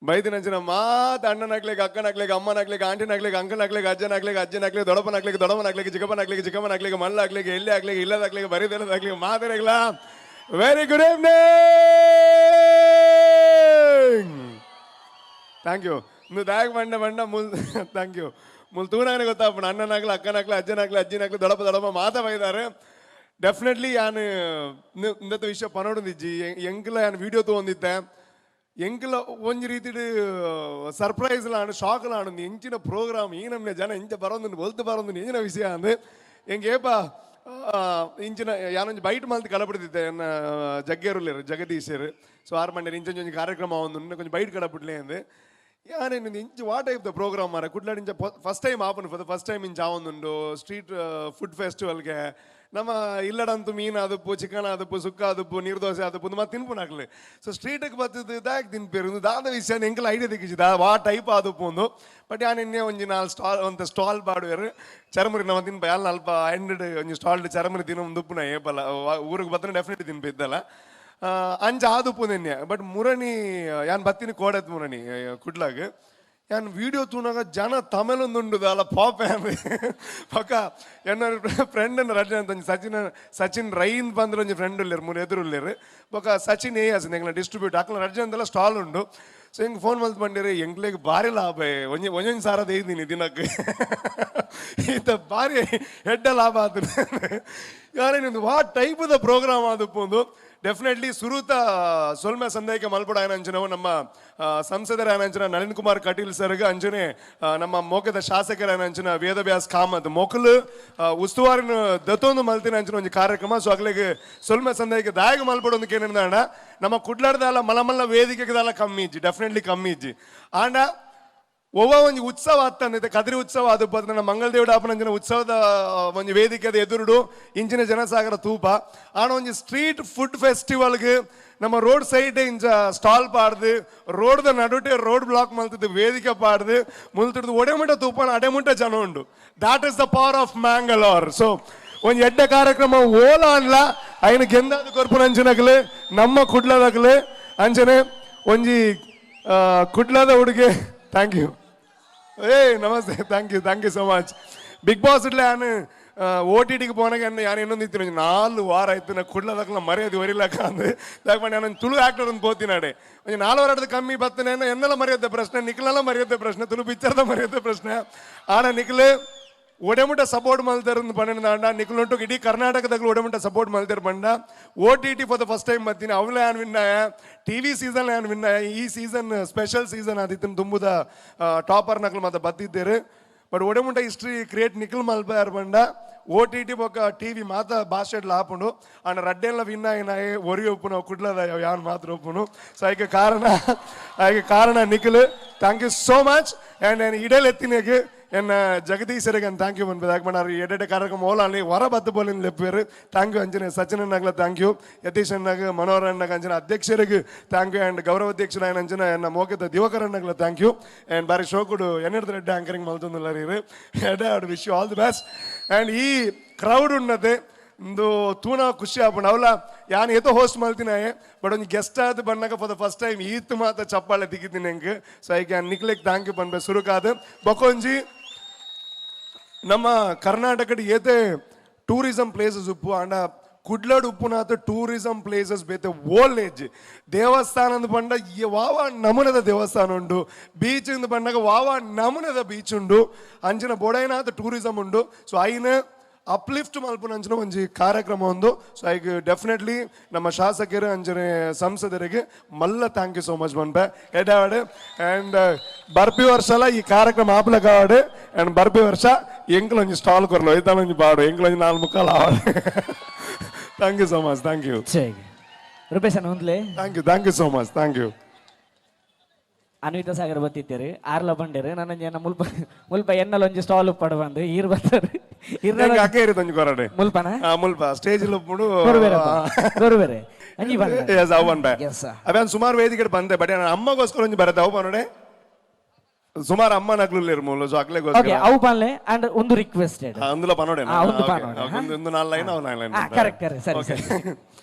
ಬೈದಿನಂಚಿನ ಮಾತ ಅಣ್ಣನಾಗ್ಲಿಗೆ, ಅಕ್ಕನಾಗ್ಲಿಗೆ, ಅಮ್ಮನಾಗ್ಲಿಗೆ, ಆಂಟಿನಾಗ್ಲಿಗೆ, ಅಂಕಲ್ನಾಗ್ಲಿಗೆ, ಅಜ್ಜನಾಗ್ಲಿಗೆ, ಅಜ್ಜನಾಗ್ಲಿಗೆ, ದೊಡಪನಾಗ್ಲಿಗೆ, ದೊಡಮನಾಗ್ಲಿಗೆ, ಚಿಕ್ಕಪ್ಪನಾಗ್ಲಿಗೆ, ಚಿಕ್ಕಮ್ಮನಾಗ್ಲಿಗೆ, ಮಳ್ಳಾಗ್ಲಿಗೆ, ಎಲ್ಲಿ ಆಗ್ಲಿಗೆ, ಇಲ್ಲದಾಗ್ಲಿಗೆ, ಬರಿದೆಲ್ಲದಾಗ್ಲಿಗೆ, ಮಾತಾಡಗ್ಲ Very good evening. Thank you. ದಾಯಕ್ ಬಂಡ ಬಂಡ ಮುಲ್ thank you. ಮುಲ್ ತೂನಾಗನೆ ಗೊತ್ತಾಪಣ, ಅಣ್ಣನಾಗ್ಲಿ, ಅಕ್ಕನಾಗ್ಲಿ, ಅಜ್ಜನಾಗ್ಲಿ, ಅಜ್ಜಿನಾಗ್ಲಿ, ದೊಡಪ ದೊಡಪ ಮಾತ ಬೈದಾರೆ. ಡೆಫಿನೆಟ್ಲಿ ಯಾನ್ ಇಂದತ್ತ ವಿಷಯ ಪನೋಡುಂದಿಜ್ಜಿ. ಎಂಕ್ಲ ಯಾನ್ ವಿಡಿಯೋ ತಗೊಂಡಿದ್ದೆ. ಎಂಕ್ಲ ಒಂಜಿ ರೀತಿಡ್ ಸರ್ಪ್ರೈಸ್ ಲಾಂಡ್, ಶಾಕ್ ಲಾಂಡ್. ಎಂಚಿನ ಪ್ರೋಗ್ರಾಮ್, ಈ ನಮ್ನೆ ಜನ ಇಂಚ ಬರೋದು, ಬೊಲ್ತು ಬರೋದು, ಎಂಚಿನ ವಿಷಯ ಅಂದ್. ಎಂಕ್ ಏಪ ಇಂಚಿನ ಯಾನೊಂಜಿ ಬೈಟ್ ಮಲ್ತ್ ಕಡಪಡ್ತಿದ್ದೆ. ಎನ್ನ ಜಗ್ಗೇರುಲ್ಲೇರು ಜಗದೀಶರು. ಸೊ ಆರು ಮಂಡೆ ಇಂಚ ಒಂಜಿ ಕಾರ್ಯಕ್ರಮ ಒಂದು ಕೊಂಚ ಬೈಟ್ ಕಡಪಡ್ಲೆ ಅಂದ್. ಯಾನೇನು ಇಂಚ what type the program ಮಾರ ಕುಡ್ಲಾಡ್ ಇಂಚ ಫಸ್ಟ್ ಟೈಮ್ ಆಪುಂಡು. ಫಾರ್ the first time ಇಂಚ ಆವೊಂದುಂಡು ಸ್ಟ್ರೀಟ್ ಫುಡ್ ಫೆಸ್ಟಿವಲ್ಗೆ. ನಮ್ಮ ಇಲ್ಲಡಂತೂ ಮೀನು ಆದಪ್ಪು, ಚಿಕನ್ ಆದಪ್ಪು, ಸುಕ್ಕ ಆದಪ್ಪು, ನೀರು ದೋಸೆ ಆದಪ್ಪು ಮತ್ತೆ ತಿನ್ಪುನಾಕ್ಲೆ. ಸೊ ಸ್ಟ್ರೀಟ್ಗೆ ಬತ್ತದ ದಾಕ್ ತಿನ್ಪೇರು, ದಾದ ವಿಷಯ ಎಂಕಲ್ ಐಡಿಯಾ ದಿಕ್ಕಿದ ವಾ ಟೈಪ್ ಆದಪ್ಪು ಒಂದು. ಬಟ್ ಯಾನ್ ಇನ್ನೇ ಒಂಜಿ ನಾಲ್ ಸ್ಟಾಲ್ ಒಂತ ಸ್ಟಾಲ್ ಪಾಡುವೆರ್. ಚರಮುರಿ ನಮ್ಮ ತಿನ್ಪ ಯಾಲ್ ಅಲ್ಪ ಎಂಡ್ ಒಂಜಿ ಸ್ಟಾಲ್ ಚರಮುರಿ ತಿನ್ನ ಉಪ್ಪುನ. ಏಪಲ್ಲ ಊರಿಗೆ ಬತ್ತನ ಡೆಫಿನೆಟ್ಲಿ ತಿನ್ಪಿದ್ದಲ್ಲ. ಅಂಚ ಆದುಪ್ಪು ನೆನ್ನೆ. ಬಟ್ ಮುರಣಿ ಯಾನ್ ಬತ್ತಿನಿ ಕೋಡತ್ ಮುರಣಿ ಕುಡ್ಲಾಗ್. ಯಾನ್ ವಿಡಿಯೋ ತೂನಾಗ ಜನ ತಮಿಳೊಂದುಂಡು ಅಲ್ಲ ಪಾಪ. ಪಕ್ಕ ಎನ್ನ ಫ್ರೆಂಡ್ ರಜೆ ಅಂತ ಒಂಜಿ ಸಚಿನ್, ಸಚಿನ್ ರೈನ್ ಬಂದ್ರೆ ಒಂಜಿ ಫ್ರೆಂಡ್ ಉಲ್ಲೇರು, ಮೂರು ಎದುರು ಉಲ್ಲೇರು. ಬೊಕ ಸಚಿನ್ ಏ ಅಸ್ ಎಂಗ್ಲ ಡಿಸ್ಟ್ರಿಬ್ಯೂಟ್ ಅಕ್ಲ ರಜೆ ಅಂತೆಲ್ಲ ಸ್ಟಾಲ್ ಉಂಡು. ಸೊ ಹಿಂಗೆ ಫೋನ್ ಮಲ್ತ್ ಬಂದಿರಿ, ಎಂಗ್ಲೆಗ್ ಭಾರಿ ಲಾಭ, ಒಂಜಿ ಒಂಜೊಂಜಿ ಸಾರ ದೇಯ್ದೀನಿ ದಿನಕ್ಕೆ, ಈತ ಭಾರಿ ಎಡ್ಡ ಲಾಭ ಆತು. ಯಾರೇನು ವಾ ಟೈಪ್ the program ಆದಪ್ಪು. ಡೆಫಿನೆಟ್ಲಿ ಸುರೂತ ಸೊಲ್ಮೆ ಸಂದೇಕ ಮಲ್ಪಡ ಅಂಚನವು ನಮ್ಮ ಸಂಸದರ ಅಂಚನ ನಳಿನ್ ಕುಮಾರ್ ಕಟೀಲ್ ಸರ್ಗ್, ಅಂಚನೆ ನಮ್ಮ ಮೋಕದ ಶಾಸಕರ ಅಂಚನ ವೇದವ್ಯಾಸ್ ಕಾಮತ್ ಮೊಕಲು ಉಸ್ತುವಾರಿನ ದತ್ತೊಂದು ಮಲ್ತಿನ ಅಂಚನ ಒಂಜಿ ಕಾರ್ಯಕ್ರಮ. ಸೊ ಅಗ್ಲಿಗೆ ಸೊಲ್ಮೆ ಸಂದೇಕ ದಾಯಗ ಮಲ್ಪಡ ಒಂದು ಕೇನಿಂದಾಂಡ, ನಮ್ಮ ಕುಡ್ಲಾಡ್ದಾಲ ಮಲ ಮಲ್ಲ ವೇದಿಕೆದಾಲ ಕಮ್ಮಿ ಇಜ್ಜಿ, ಡೆಫಿನೆಟ್ಲಿ ಕಮ್ಮಿ ಇಜ್ಜಿ. ಆಂಡ ಒವ್ವ ಒಂಜಿ ಉತ್ಸವ ಆತ್ತಂದೆ ಕದ್ರಿ ಉತ್ಸವ ಅದು ನಮ್ಮ ಮಂಗಳದೇವಡ ಆಪನಂಚಿನ ಉತ್ಸವದ ಒಂಜಿ ವೇದಿಕೆದ ಎದುರುಡು ಇಂಚಿನ ಜನಸಾಗರ ತೂಪ. ಆಣ ಒಂಜಿ ಸ್ಟ್ರೀಟ್ ಫುಡ್ ಫೆಸ್ಟಿವಲ್ಗೆ ನಮ್ಮ ರೋಡ್ ಸೈಡ್ ಇಂಚ ಸ್ಟಾಲ್ ಪಾಡ್ದು, ರೋಡ್ದ ನಡುಟೆ ರೋಡ್ ಬ್ಲಾಕ್ ಮಲ್ತದ್ದು, ವೇದಿಕೆ ಪಾಡ್ದು ಮುಲ್ತುಡ್ದು ಒಡೆಮುಟ ತೂಪನ ಅಡೆಮುಟ ಜನ ಉಂಡು. That is the power of Mangalore. So ಒಂಜಿ ಎಡ್ಡೆ ಕಾರ್ಯಕ್ರಮ ಓಲ ಅನ್ಲ ಐನ ಗೆಂದಾದ ಕೊರ್ಪುನಂಚಿನಕ್ಲೆ ನಮ್ಮ ಕುಡ್ಲದಕ್ಲೆ ಅಂಚನೆ ಒಂಜಿ ಕುಡ್ಲದ ಹುಡುಗೆ. Thank you. ಏಯ್ namaste, thank you, thank you so much. Big boss ಇಡ್ಲೆ ನಾನು ಓಟಿಟಿಗೆ ಪೋನಾಗ ಯಾನು ಇನ್ನೊಂದು ಇತ್ತು. 4 ವಾರ ಆಯ್ತು, ನಾ ಕುಡ್ಲದಕ್ಲ ಮರ್ಯಾದೆ ಒರಿಲಕ್ಕ ಅಂದು. ಯಾಕೆ ನಾನು ತುಳು ಆಕ್ಟರ್ ಅಂತ ಪೋತಿನಾಡೆ. ಒಂಜಿ 4 ವಾರದ ಕಮ್ಮಿ ಬತ್ತನೆ. ಎನ್ನೆಲ್ಲ ಮರ್ಯಾದೆ ಪ್ರಶ್ನೆ, ನಿಖಲೆಲ್ಲ ಮರ್ಯಾದೆ ಪ್ರಶ್ನೆ, ತುಳು ಪಿಕ್ಚರ್ದ ಮರ್ಯಾದೆ ಪ್ರಶ್ನೆ. ಆನ ನಿಖಲೆ ಒಡೆಮುಟ ಸಪೋರ್ಟ್ ಮಲ್ತಾರ ಪಂಡ, ನಿಖಲುಂಟು ಇಡೀ ಕರ್ನಾಟಕದಾಗ ಒಡೆಮುಟ ಸಪೋರ್ಟ್ ಮಲ್ತಾರ ಪಂಡ. OTT for the first time ಬರ್ತೀನಿ. ಅವಲೇ ಯಾನ್ ವಿನ್ ಆಯ, ಟಿವಿ ಸೀಸನ್ ಯಾನ್ ವಿನ್ ಆಯ. ಈ ಸೀಸನ್ ಸ್ಪೆಷಲ್ ಸೀಸನ್ ಆದಿತ್ತು. ತುಂಬುದ ಟಾಪರ್ ನಕಲು ಮತ್ತೆ ಬತ್ತಿದ್ದೇರು. ಬಟ್ ಒಡೆಮುಟ ಹಿಸ್ಟ್ರಿ ಕ್ರಿಯೇಟ್ ನಿಖಲ್ ಮಲ್ಪಾರ್ ಪಂಡ, ಓಟಿಟಿ ಬೊಕ್ಕ ಟಿವಿ ಮಾತ ಭಾಷೆಡ್ಲ ಆಪುಂಡು. ಆಂಡ ರಡ್ಡೆಲ್ಲ ವಿನ್ ಆಯಿನಾಯೆ ಒರಿ ಒಪ್ಪುನು, ಕುಡ್ಲದ ಯಾನ್ ಮಾತ್ರ ಒಪ್ಪುನು. ಸೊ ಐಕೆ ಕಾರಣ Nikhil. Thank you so much. And ನಾನು ಇಡಲ್ ಎತ್ತಿನೆಗೆ ಎನ್ನ ಜಗದೀಶರಿಗೆ thank you ಮನ್ಪೆ. ಯಾಕೆ ಮಣ್ಣಾರು ಎಡೆಡೆ ಕಾರ್ಯಕ್ರಮ ಓಲ ಅಲ್ಲಿ ಹೊರ ಬತ್ತು ಬೋಲಿನ ಲೆಪ್ಪೇರು. Thank you. ಅಂಚನೆ Sachin ಅಣ್ಣಗ್ಲ thank you, Yatish ಅಣ್ಣಗ, Manohar ಅಣ್ಣಗ, ಅಂಚನೆ ಅಧ್ಯಕ್ಷರಿಗೆ thank you. And ಗೌರವ ಅಧ್ಯಕ್ಷರಾಯನ ಅಂಚನೆ ಎನ್ನ ಮೋಕೆದ ದಿವಾಕರ್ ಅಣ್ಣಗ್ಲ thank you. And ಬಾರಿ ಶೋಕುಡು ಎನ್ನೆಡ್ದು ರೆಡ್ಡಿ ಆಂಕರಿಂಗ್ ಮಲ್ತೊಂದುಲ್ಲ ರೀ ಎಡೆ. Wish you all the best. And ಈ ಕ್ರೌಡ್ ಉನ್ನತೆ ಒಂದು ತೂನ ಖುಷಿ ಆಪುಂಡು. ಅವಲ ಯಾನ್ ಏತೋ ಹೋಸ್ಟ್ ಮಲ್ತಿನಾಯೆ, ಬಟ್ ಒಂಜಿ ಗೆಸ್ಟ್ ಆದ್ ಬನ್ನಗ ಫಾರ್ the first time ಈತ್ ಮಾತ ಚಪ್ಪಾಳೆ ತಿಕ್ಕಿದ್ದೀನಿ ಎಂಕ್. ಸೊ I can ನಿಕ್ಲೆಗ್ thank you ಪನ್ಪೆ ಸುರುಕಾದ್. ಬೊಕೊಂಜಿ ನಮ್ಮ ಕರ್ನಾಟಕಡ್ ಏತೆ ಟೂರಿಸಂ ಪ್ಲೇಸಸ್ ಉಪ್ಪು, ಆಂಡ ಕುಡ್ಲಡ್ ಉಪ್ಪುನಾಥ ಟೂರಿಸಂ ಪ್ಲೇಸಸ್ ಬೇತೆ ಓಲ್ಡ್ ಏಜ್. ದೇವಸ್ಥಾನದ ಪಂಡ ವಾವ ನಮೂನದ ದೇವಸ್ಥಾನ ಉಂಡು. ಬೀಚ್ ಇಂದ ಪಂಡಗ ವಾವ ನಮೂನದ ಬೀಚ್ ಉಂಡು. ಅಂಚಿನ ಬೋಡೈನಾಥ ಟೂರಿಸಂ ಉಂಡು. ಸೊ ಐನ ಅಪ್ಲಿಫ್ಟ್ ಮಲ್ಪುನ ಅಂಚಿನ ಒಂಜಿ ಕಾರ್ಯಕ್ರಮ ಒಂದು. ಸೊ ಐಕ್ ಡೆಫಿನೆಟ್ಲಿ ನಮ್ಮ ಶಾಸಕರು ಅಂಚನೆ ಸಂಸದರಿಗೆ ಮಲ್ಲ thank you so much ಪನ್ಪೆ. ಎಡಾವಡ್. ಅಂಡ್ ಬರ್ಪಿ ವರ್ಷಲ ಈ ಕಾರ್ಯಕ್ರಮ ಆಪಲಕಾವಡ್. ಅಂಡ್ ಬರ್ಪಿ ವರ್ಷ ಎಂಕ್ಲ ಒಂಜಿ ಸ್ಟಾಲ್ ಕೊರ್ಲು, ಐತಾನ ಒಂಜಿ ಪಾಡು, ಎಂಕ್ಲ ಒಂಜಿ ನಾಲ್ ಮುಕ್ಕಾಲ್ ಆವಡ್. Thank you so much, thank you. ಸರಿ ರೂಪೇಶ್ ಅಣ್ಣ ಒಂದ್ಲೆ. Thank you, thank you so much, thank you. Anvita Sagar ಬತ್ತಿತ್ತೇರು, ಆರ್ಲ ಬಂಡೇರು. ನನ್ನ ಜನ ಮುಲ್ಪ ಮುಲ್ಪ ಎನ್ನಲ ಒಂಜಿ ಸ್ಟಾಲ್ ಉಪ್ಪಡು ಬಂದು ಈರ್ ಬರ್ತಾರೆ. ಎಂಕ್ ಅಕೇರಿ ಒಂಜಿ ಕೊರಡೆ. ಮುಲ್ಪನ? ಮುಲ್ಪ ಸ್ಟೇಜ್ ಉಪ್ಪುಡು. ಕೊರುಬೇರೆ ಕೊರುಬೇರೆ ಅಂಜಿ ಬಂದ. ಎಸ್, ಅವು ಬಂದೆ. Yes, sir. ಅವನ್ ಸುಮಾರು ವೇದಿಕೆ ಬಂದೆ. ಬಟ್ ನಾನು ಅಮ್ಮಗೋಸ್ಕರ ಒಂಜಿ ಬರತ್ತೆ. ಅವು ಪನೋಡೆ ಸುಮಾರು ಅಮ್ಮ ನಕ್ಲು ಮೂಲ. ಸೊ ಓಕೆ. ಅಕ್ಲೆಗೋಸ್ಕರ. ಅವು ಪನ್ಲೆ. ಅಂಡ್ ಒಂದು ರಿಕ್ವೆಸ್ಟೆಡ್. అందులో ಪನೋಡೆ. ಒಂದು ಪನೋಡೆ, ಹಾ. ಒಂದು ನಾಲ್ ಲೈನ್, ಅವು ನಾಲ್ ಲೈನ್. ಕರೆಕ್ಟ್ ಕರೆಕ್ಟ್, ಸರಿ ಸರಿ.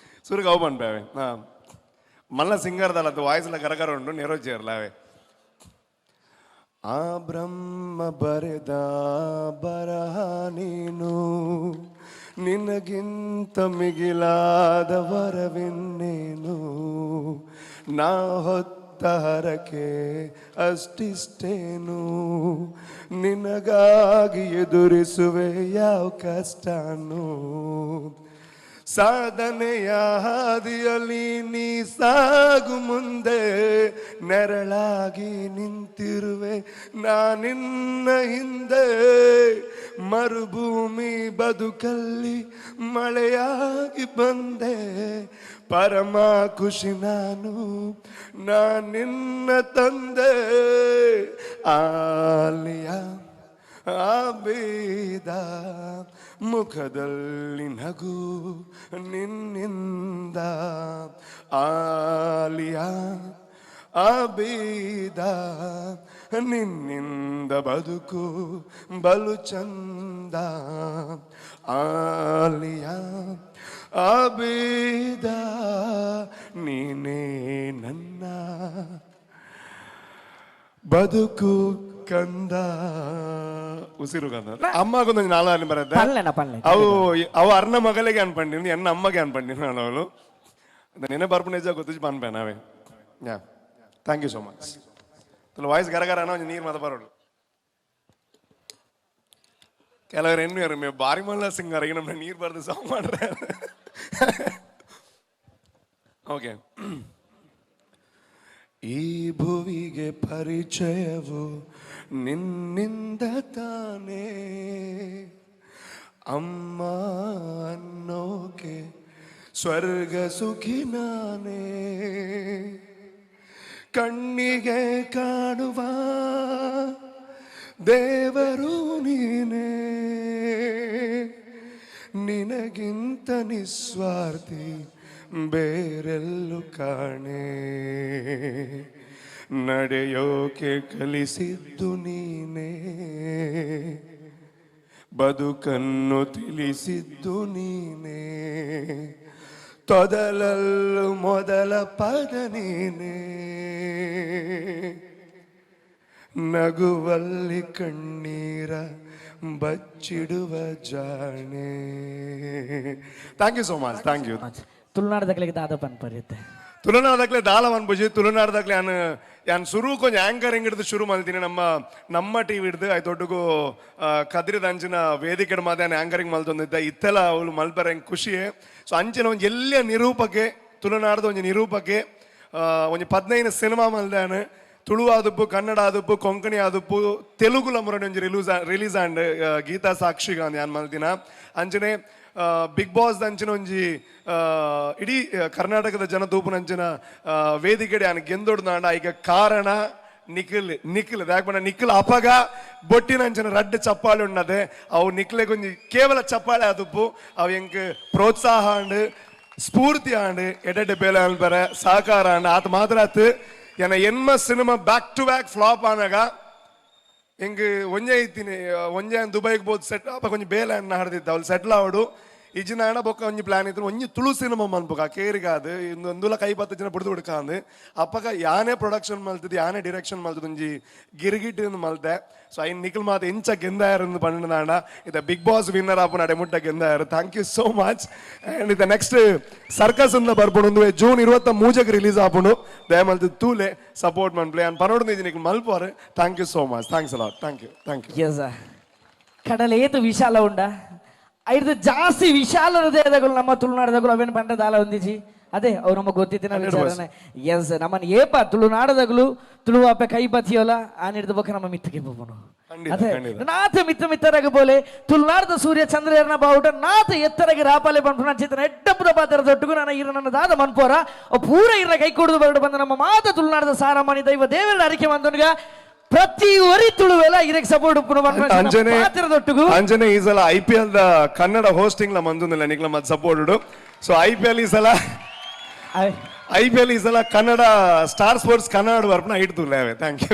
ಸುರುಗ್ ಅವು ಪನ್ಪೆ. ಅವೆ ಮಲ್ಲ ಸಿಂಗರ್ ದಲ್ಲ, ವಾಯ್ಸ್ ಎಲ್ಲ ಕರಕರ ಉಂಟು, ನೆರೋಜಿಯರ್ಲ ಅವೇ. ಆ ಬ್ರಹ್ಮ ಬರೆದ ಬರಹ ನೀನು, ನಿನಗಿಂತ ಮಿಗಿಲಾದ ವರವಿನ್ನೇನು? ನಾ ಹೊತ್ತ ಹರಕೆ ಅಷ್ಟಿಷ್ಟೇನು, ನಿನಗಾಗಿ ಎದುರಿಸುವೆ ಯಾವ ಕಷ್ಟನೂ. ಸಾಧನೆಯ ಹಾದಿಯಲ್ಲಿ ನೀ ಸಾಗು ಮುಂದೆ, ನೆರಳಾಗಿ ನಿಂತಿರುವೆ ನಾನಿನ್ನ ಹಿಂದೆ. ಮರುಭೂಮಿ ಬದುಕಲ್ಲಿ ಮಳೆಯಾಗಿ ಬಂದೆ, ಪರಮ ಖುಷಿ ನಾನು, ನಾ ನಿನ್ನ ತಂದೆ. ಆಲಿಯ ಆಬೇದ, ಮುಖದಲ್ಲಿ ನಗು ನಿನ್ನಿಂದ. ಆಲಿಯ ಆಬೇದ, ನಿನ್ನಿಂದ ಬದುಕು ಬಲು ಚಂದ. ಆಲಿಯ ಆಬೇದ, ನೀನೇ ನನ್ನ ಬದುಕು ಕಂದ, ಉಸಿರು ಕಂದ. ಅಮ್ಮಗೊಂದು ನಾಲ್ಕು ಬರುತ್ತೆ. ಪಲ್ಲೆನ ಪಲ್ಲೆ. ಅವು ಅವು ಅರ್ನ ಮಗಳಿಗೆ ಅನ್ಪಂಡಿನಿ, ಎನ್ನ ಅಮ್ಮಗೆ ಅನ್ಪಂಡಿನಿ ನಾನು. ಅವಳು ನೆನೆ ಬರ್ಪುನ ಗೊತ್ತಿಜ್ ಪನ್ಪೆ ನಾವೇ. Yeah, thank you so much. Voice ಗರಗರ ಅನ್ನೋ ಒಂಜಿ ನೀರು ಮಾತ ಬರೋಡು. ಕೆಲವರು ಎನ್ನುವರು ಮೇ ಬಾರಿ ಮಲ್ಲ ಸಿಂಗರ್, ಈಗ ನಮ್ಮ ನೀರು ಬರ್ದು ಸಾಂಗ್ ಮಾಡ್ರೆ. ಓಕೆ. ಈ ಭುವಿಗೆ ಪರಿಚಯವು ನಿನ್ನಿಂದ ತಾನೇ, ಅಮ್ಮ ಅನ್ನೋಕೆ ಸ್ವರ್ಗ ಸುಖಿ ನಾನೇ. ಕಣ್ಣಿಗೆ ಕಾಣುವ ದೇವರು ನೀನೇ, ನಿನಗಿಂತ ನಿಸ್ವಾರ್ಥಿ ಬೇರೆಲ್ಲು ಕಾಣೆ. ನಡೆಯೋಕೆ ಕಲಿಸಿದ್ದು ನೀನೇ, ಬದುಕನ್ನು ತಿಳಿಸಿದ್ದು ನೀನೇ, ತೊದಲಲ್ಲು ಮೊದಲ ಪದ ನೀನೇ. ನಗುವಲ್ಲಿ ಕಣ್ಣೀರ ಬಚ್ಚಿಡುವ ಜಾಣೆ. Thank you so much, thank you. ತುಳುನಾಡದಕ್ಲಿಗೆ ದಾದ ಪನ್ಪರಿತ್ತೆ. ತುಳುನಾಡದಾಗ್ಲೆ ದಾಲ ಪುಜಿ. ತುಳುನಾಡದಾಗ್ಲೆ ಯಾನ್ ಯಾನ್ ಸುರು ಕೊಂಚ ಆಂಕರಿಂಗ್ ಹಿಡಿದು ಶುರು ಮಲ್ತೀನಿ. ನಮ್ಮ ನಮ್ಮ ಟಿವಿ ಹಿಡ್ದು ಆಯ್ತು ಒಟ್ಟುಗು ಕದ್ರಿದ ಅಂಚಿನ ವೇದಿಕೆ ಮಾತೆ ಯಾನ್ ಆಂಕರಿಂಗ್ ಮಲ್ತೊಂದಿದ್ದ. ಇತ್ತೆಲ್ಲ ಅವಳು ಮಲ್ಪರೆ ಎಂಕ್ ಖುಷಿಯೇ. ಸೊ ಅಂಚಿನ ಒಂಜಿ ಎಲ್ಲಿಯ ನಿರೂಪಕೆ, ತುಳುನಾಡದ ಒಂಜಿ ನಿರೂಪಕೆ. ಒಂಜಿ 15 ಸಿನಿಮಾ ಮಲ್ದಾನ. ತುಳು ಆದುಪ್ಪು, ಕನ್ನಡ ಆದುಪ್ಪು, ಕೊಂಕಣಿ ಆದುಪ್ಪು, ತೆಲುಗುಲ ಮುರಡಿ ಒಂಜಿ release release and Geetha ಸಾಕ್ಷಿಗಾಂದ್ ಯಾನ್ ಮಲ್ದಿನ. ಅಂಚನೆ ಬಿಗ್ ಬಾಸ್ ಅಂಚಿನ ಒಂಜಿ ಇಡೀ ಕರ್ನಾಟಕದ ಜನ ತೂಪುನಂಚಿನ ವೇದಿಕೆಡೆ ಯಾನ್ ಗೆಂದೊಡ್ದಾಂಡ ಈಗ ಕಾರಣ ನಿಖಿಲ್. ನಿಖಿಲ್ ದಾಯೆ ನಿಖಿಲ್ ಅಪಗ ಬೊಟ್ಟಿನಂಚಿನ ರಡ್ಡ್ ಚಪ್ಪಾಳೆ ಉಣ್ಣದೆ. ಅವು ನಿಖಿಲೆಗ್ ಒಂಜಿ ಕೇವಲ ಚಪ್ಪಾಳೆ ಆದುಪ್ಪು. ಅವು ಎಂಕ್ ಪ್ರೋತ್ಸಾಹ ಆಂಡ್, ಸ್ಫೂರ್ತಿ ಆಂಡ್, ಎಡೆಡೆ ಬೇಲೆ ಅನ್ಪರೆ ಸಹಕಾರ ಆಂಡ್. ಆತ ಮಾತ್ರ ಆತು, ಎನ್ನ ಎನ್ಮ cinema back to back flop ಆನಾಗ ಎಂಗ್ ಒಂಜೆ ಇತ್ತೀನಿ, ಒಂಜೆ ದುಬೈಗೆ ಬೋದು ಸೆಟ್ ಅಪ್ಪ ಒಂಜಿ ಬೇಲೆ ಅಣ್ಣ ಹಾಡ್ದಿದ್ದ. ಅವ್ಳು ಸೆಟ್ಲ್ ಆವಡು ಇಜ್ಜಿನ ಹಣ ಬೊಕ್ಕ ಒಂಜಿ ಪ್ಲಾನ್ ಇತ್ತು, ಒಂಜಿ ತುಳು ಸಿನಿಮಾ ಮನ್ಪುಕ ಕೇರಿಗಾದು ಇಂದು ಕೈ ಪತ್ತು ಜನ ಬಿಡ್ದು ಬಿಡ್ಕಾಂದು. ಅಪ್ಪಗ ಯಾನೇ ಪ್ರೊಡಕ್ಷನ್ ಮಲ್ತದ್ದು, ಯಾನೇ ಡಿರೆಕ್ಷನ್ ಮಲ್ತದ್ದು, ಒಂಜಿ ಗಿರ್ಗಿಟ್ ಮಲ್ತೆ. ಸೊ ಐನ್ ನಿಖಿಲ್ ಮಾತ ಎಂಚ ಗೆಂದಾಯರ್ ಪಂಡದಾಂಡ ಇದ big boss winner ಆಪು ನಡೆ ಮುಟ್ಟ ಗೆಂದಾಯರು. Thank you so much. And ಇದ ನೆಕ್ಸ್ಟ್ ಸರ್ಕಸ್ ಅಂದ ಬರ್ಪುಂಡು. ಒಂದು ಜೂನ್ 23ಕ್ಕೆ ರಿಲೀಸ್ ಆಪುಂಡು. ದಯಮಲ್ತು ತೂಲೆ, ಸಪೋರ್ಟ್ ಮನ್ಪ್ಲೆ. ಅನ್ ಪನೋಡು ನಿಖಿಲ್ ಮಲ್ಪೋರು. Thank you so much, thanks a lot, thank you, thank you. S, ಕಡಲ ಏತು ವಿಶಾಲ ಉಂಡ, ಐದು ಜಾಸ್ತಿ ವಿಶಾಲ ಹೃದಯದಗಳು ನಮ್ಮ ತುಳುನಾಡದಗಳು. ಅವೇನು ಪಂಡ ದಾಲ ಒಂದಿಜಿ. ಅದೇ ಅವ್ರು ನಮಗೆ ಗೊತ್ತಿತ್ತಿನ ವಿಚಾರನೆ. ಎಸ್, ನಮ್ಮನ್ನ ಏಪ ತುಳುನಾಡದಗಳು ತುಳುವಾಪೆ ಕೈ ಬತ್ತಿಯೋಲ ಆ ಹಿಡಿದು ಬೊಕ್ಕ ನಮ್ಮ ಮಿತ್ತಗೆ ಪೋಪುನು. ಅದೇ ನಾಥ ಮಿತ್ತ ಮಿತ್ತರಾಗ ಬೋಲೆ. ತುಳುನಾಡದ ಸೂರ್ಯ ಚಂದ್ರನ ಬಾವುಟ ನಾಥ ಎತ್ತರಗೆ ರಾಪಾಲೆ ಪನ್ಪುನ ಚಿತ್ತನ ಎಡ್ಡಪ್ಪದ ಪಾತ್ರ ದೊಟ್ಟುಗು ನಾನು ಇರ ನನ್ನ ದಾದ ಮನ್ಪೋರ ಪೂರ ಇರ ಕೈ ಕೊಡುದು ಬರಡು ಬಂದ ನಮ್ಮ ಮಾತ ತುಳುನಾಡದ ಸಾರಮಾನಿ ದೈವ ದೇವರ ಅರಿಕೆ ಬಂದನುಗ ಪ್ರತಿ ಒರಿ ತುಳುವೆಲ ಇದಕ್ಕೆ ಸಪೋರ್ಟ್ ಉಪ್ಪುನು. ಅಂಜನೆ ಪಾತ್ರದೊಟ್ಟುಗು. ಅಂಜನೆ, ಈ ಸಲ ಐಪಿಎಲ್ the Kannada hosting ಲ ಮಂದುಂದಿಲ್ಲ ನಿಕ್ಲ ಮತ್ತೆ support. So IPL ಈ ಸಲ, ಐಪಿಎಲ್ ಈ ಸಲ ಕನ್ನಡ ಸ್ಟಾರ್ ಸ್ಪೋರ್ಟ್ಸ್ ಕನ್ನಡ ಬರ್ಪನ ಇಡ್ತು. Thank you.